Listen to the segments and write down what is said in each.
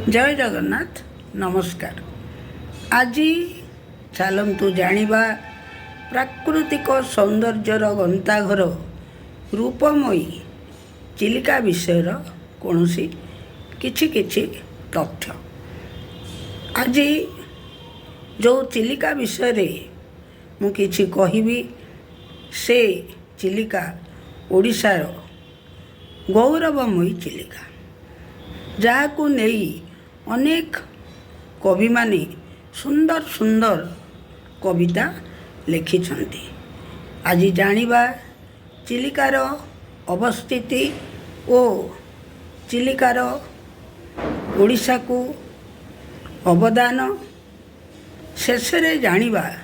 ଜୟ ଜଗନ୍ନାଥ। ନମସ୍କାର। ଆଜି ଚାଲନ୍ତୁ ଜାଣିବା ପ୍ରାକୃତିକ ସୌନ୍ଦର୍ଯ୍ୟର ଗନ୍ତାଘର ରୂପମୟୀ ଚିଲିକା ବିଷୟର କୌଣସି କିଛି କିଛି ତଥ୍ୟ। ଆଜି ଯେଉଁ ଚିଲିକା ବିଷୟରେ ମୁଁ କିଛି କହିବି, ସେ ଚିଲିକା ଓଡ଼ିଶାର ଗୌରବମୟୀ ଚିଲିକା, ଯାହାକୁ ନେଇ ଅନେକ କବିମାନେ ସୁନ୍ଦର ସୁନ୍ଦର କବିତା ଲେଖିଛନ୍ତି। ଆଜି ଜାଣିବା ଚିଲିକାର ଅବସ୍ଥିତି ଓ ଚିଲିକାର ଓଡ଼ିଶାକୁ ଅବଦାନ। ଶେଷରେ ଜାଣିବା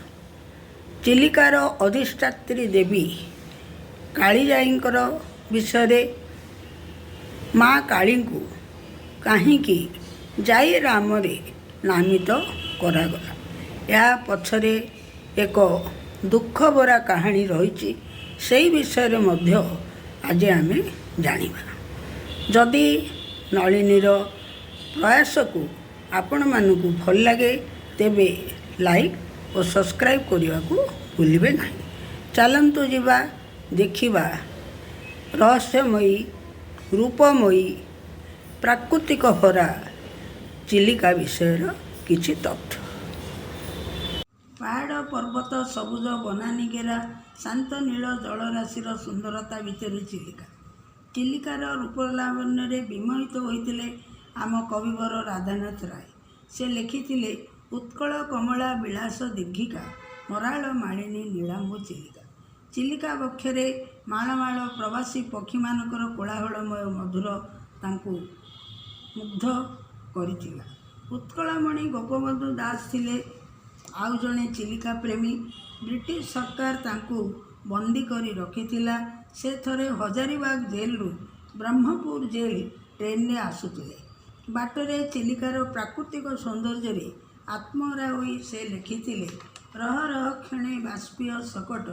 ଚିଲିକାର ଅଧିଷ୍ଠାତ୍ରୀ ଦେବୀ କାଳିଜାଈଙ୍କର ବିଷୟରେ, ମା କାଳୀଙ୍କୁ କାହିଁକି ଜାଇ ନାମରେ ନାମିତ କରାଗଲା। ଏହା ପଛରେ ଏକ ଦୁଃଖଭରା କାହାଣୀ ରହିଛି, ସେଇ ବିଷୟରେ ମଧ୍ୟ ଆଜି ଆମେ ଜାଣିବା। ଯଦି ନଳିନୀର ପ୍ରୟାସକୁ ଆପଣମାନଙ୍କୁ ଭଲ ଲାଗେ, ତେବେ ଲାଇକ୍ ଓ ସବସ୍କ୍ରାଇବ୍ କରିବାକୁ ଭୁଲିବେ ନାହିଁ। ଚାଲନ୍ତୁ ଯିବା, ଦେଖିବା ରହସ୍ୟମୟୀ, ରୂପମୟୀ, ପ୍ରାକୃତିକ ଭରା ଚିଲିକା ବିଷୟର କିଛି ତଥ୍ୟ। ପାହାଡ଼, ପର୍ବତ, ସବୁଜ ବନାନୀ ଘେରା ଶାନ୍ତ ନୀଳ ଜଳରାଶିର ସୁନ୍ଦରତା ଭିତରେ ଚିଲିକା। ଚିଲିକାର ରୂପଲାବଣ୍ୟରେ ବିମୋହିତ ହୋଇଥିଲେ ଆମ କବିବର ରାଧାନାଥ ରାୟ। ସେ ଲେଖିଥିଲେ, "ଉତ୍କଳ କମଳା ବିଳାସ ଦୀର୍ଘିକା, ମରାଳ ମାଳିନୀ ନୀଳାମ୍ବୁ ଚିଲିକା"। ଚିଲିକା ବକ୍ଷରେ ମାଳ ମାଳ ପ୍ରବାସୀ ପକ୍ଷୀମାନଙ୍କର କୋଳାହଳମୟ ମଧୁର ତାଙ୍କୁ ମୁଗ୍ଧ କରିଥିଲା। ଉତ୍କଳମଣି ଗୋପବନ୍ଧୁ ଦାସ ଥିଲେ ଆଉ ଜଣେ ଚିଲିକା ପ୍ରେମୀ। ବ୍ରିଟିଶ ସରକାର ତାଙ୍କୁ ବନ୍ଦୀ କରି ରଖିଥିଲା। ସେ ଥରେ ହଜାରିବାଗ ଜେଲରୁ ବ୍ରହ୍ମପୁର ଜେଲ ଟ୍ରେନରେ ଆସୁଥିଲେ। ବାଟରେ ଚିଲିକାର ପ୍ରାକୃତିକ ସୌନ୍ଦର୍ଯ୍ୟରେ ଆତ୍ମହରା ହୋଇ ସେ ଲେଖିଥିଲେ, "ରହ ରହ କ୍ଷଣେ ବାଷ୍ପୀୟ ଶକଟ,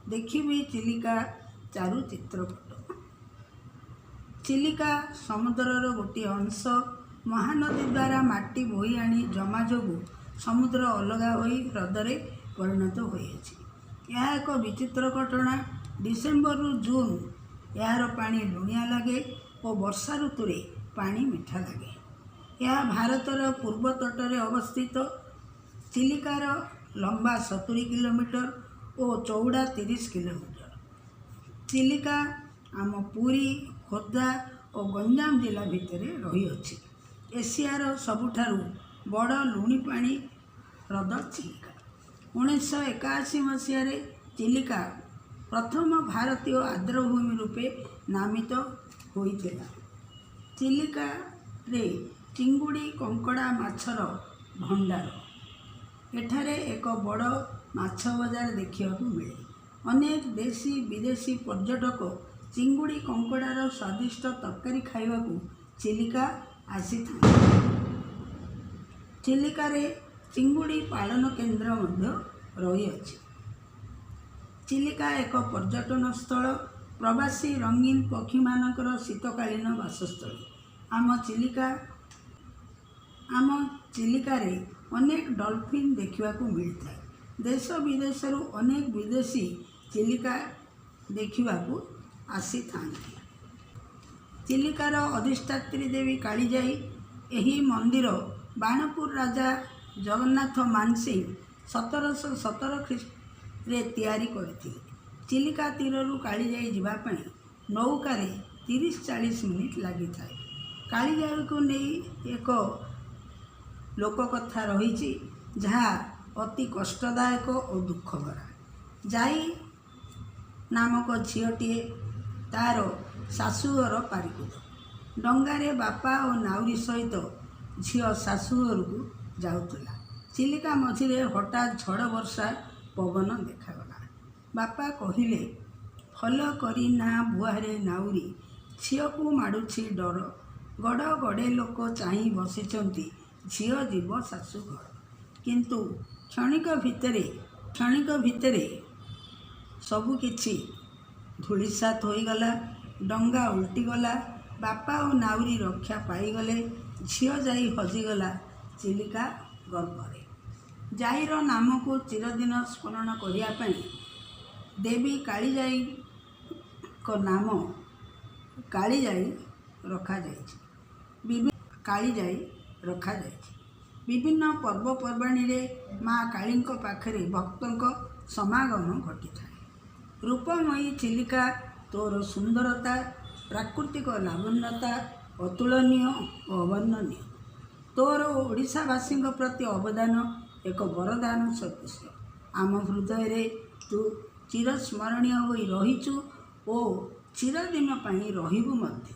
ଦେଖିବି ଚିଲିକା ଚାରୁ ଚିତ୍ରପଟ"। ଚିଲିକା ସମୁଦ୍ରର ଗୋଟିଏ ଅଂଶ। ମହାନଦୀ ଦ୍ୱାରା ମାଟି ବୋହି ଆଣି ଜମା ଯୋଗୁଁ ସମୁଦ୍ର ଅଲଗା ହୋଇ ହ୍ରଦରେ ପରିଣତ ହୋଇଅଛି। ଏହା ଏକ ବିଚିତ୍ର ଘଟଣା। ଡିସେମ୍ବରରୁ ଜୁନ୍ ଏହାର ପାଣି ଲୁଣିଆ ଲାଗେ ଓ ବର୍ଷା ଋତୁରେ ପାଣି ମିଠା ଲାଗେ। ଏହା ଭାରତର ପୂର୍ବ ତଟରେ ଅବସ୍ଥିତ। ଚିଲିକାର ଲମ୍ବା 70 କିଲୋମିଟର ଓ ଚଉଡ଼ା 30 କିଲୋମିଟର। ଚିଲିକା ଆମ ପୁରୀ, ଖୋର୍ଦ୍ଧା ଓ ଗଞ୍ଜାମ ଜିଲ୍ଲା ଭିତରେ ରହିଅଛି। ଏସିଆର ସବୁଠାରୁ ବଡ଼ ଲୁଣି ପାଣି ହ୍ରଦ ଚିଲିକା। 1981 ମସିହାରେ ଚିଲିକା ପ୍ରଥମ ଭାରତୀୟ ଆର୍ଦ୍ରଭୂମି ରୂପେ ନାମିତ ହୋଇଥିଲା। ଚିଲିକାରେ ଚିଙ୍ଗୁଡ଼ି, କଙ୍କଡ଼ା, ମାଛର ଭଣ୍ଡାର। ଏଠାରେ ଏକ ବଡ଼ ମାଛ ବଜାର ଦେଖିବାକୁ ମିଳେ। ଅନେକ ଦେଶୀ ବିଦେଶୀ ପର୍ଯ୍ୟଟକ ଚିଙ୍ଗୁଡ଼ି, କଙ୍କଡ଼ାର ସ୍ୱାଦିଷ୍ଟ ତରକାରୀ ଖାଇବାକୁ ଚିଲିକା ଆସିଥାନ୍ତି। ଚିଲିକାରେ ଚିଙ୍ଗୁଡ଼ି ପାଳନ କେନ୍ଦ୍ର ମଧ୍ୟ ରହିଅଛି। ଚିଲିକା ଏକ ପର୍ଯ୍ୟଟନ ସ୍ଥଳ, ପ୍ରବାସୀ ରଙ୍ଗୀନ ପକ୍ଷୀମାନଙ୍କର ଶୀତକାଳୀନ ବାସସ୍ଥଳୀ ଆମ ଚିଲିକା। ଆମ ଚିଲିକାରେ ଅନେକ ଡଲଫିନ୍ ଦେଖିବାକୁ ମିଳିଥାଏ। ଦେଶ ବିଦେଶରୁ ଅନେକ ବିଦେଶୀ ଚିଲିକା ଦେଖିବାକୁ ଆସିଥାନ୍ତି। ଚିଲିକାର ଅଧିଷ୍ଠାତ୍ରୀ ଦେବୀ କାଳିଜାଈ। ଏହି ମନ୍ଦିର ବାଣପୁର ରାଜା ଜଗନ୍ନାଥ ମାନସିଂହ 1717 ଖ୍ରୀଷ୍ଟରେ ତିଆରି କରିଥିଲେ। ଚିଲିକା ତୀରରୁ କାଳିଜାଈ ଯିବା ପାଇଁ ନୌକାରେ 30-40 ମିନିଟ୍ ଲାଗିଥାଏ। କାଳିଜାଈକୁ ନେଇ ଏକ ଲୋକକଥା ରହିଛି, ଯାହା ଅତି କଷ୍ଟଦାୟକ ଓ ଦୁଃଖଭରା। ଜାଇ ନାମକ ଝିଅଟିଏ, ତାର ଶାଶୁଘର ପାରିକୁଦ। ଡଙ୍ଗାରେ ବାପା ଓ ନାଉରୀ ସହିତ ଝିଅ ଶାଶୁଘରକୁ ଯାଉଥିଲା। ଚିଲିକା ମଝିରେ ହଠାତ୍ ଝଡ଼, ବର୍ଷା, ପବନ ଦେଖାଗଲା। ବାପା କହିଲେ, "ଭଲ କରି ନା ବୁହାରେ ନାଉରୀ, ଝିଅକୁ ମାଡ଼ୁଛି ଡର। ଗଡ଼ ଗଡ଼େ ଲୋକ ଚାହିଁ ବସିଛନ୍ତି, ଝିଅ ଯିବ ଶାଶୁଘର।" କିନ୍ତୁ କ୍ଷଣିକ ଭିତରେ ସବୁକିଛି ଧୂଳିସାତ୍ ହୋଇଗଲା। ଡଙ୍ଗା ଓଲଟିଗଲା। ବାପା ଓ ନାଉରୀ ରକ୍ଷା ପାଇଗଲେ। ଝିଅ ଯାଇ ହଜିଗଲା ଚିଲିକା ଗର୍ଭରେ। ଜାଇର ନାମକୁ ଚିରଦିନ ସ୍ମରଣ କରିବା ପାଇଁ ଦେବୀ କାଳିଜାଈଙ୍କ ନାମ କାଳିଜାଈ ରଖାଯାଇଛି। କାଳିଜାଈ ରଖାଯାଇଛି। ବିଭିନ୍ନ ପର୍ବପର୍ବାଣୀରେ ମା କାଳୀଙ୍କ ପାଖରେ ଭକ୍ତଙ୍କ ସମାଗମ ଘଟିଥାଏ। ରୂପମୟୀ ଚିଲିକା, ତୋର ସୁନ୍ଦରତା, ପ୍ରାକୃତିକ ଲାବଣ୍ୟତା ଅତୁଳନୀୟ ଓ ଅବର୍ଣ୍ଣନୀୟ। ତୋର ଓଡ଼ିଶାବାସୀଙ୍କ ପ୍ରତି ଅବଦାନ ଏକ ବରଦାନ ସଦୃଶ। ଆମ ହୃଦୟରେ ତୁ ଚିରସ୍ମରଣୀୟ ହୋଇ ରହିଛୁ ଓ ଚିରଦିନ ପାଇଁ ରହିବୁ ମଧ୍ୟ।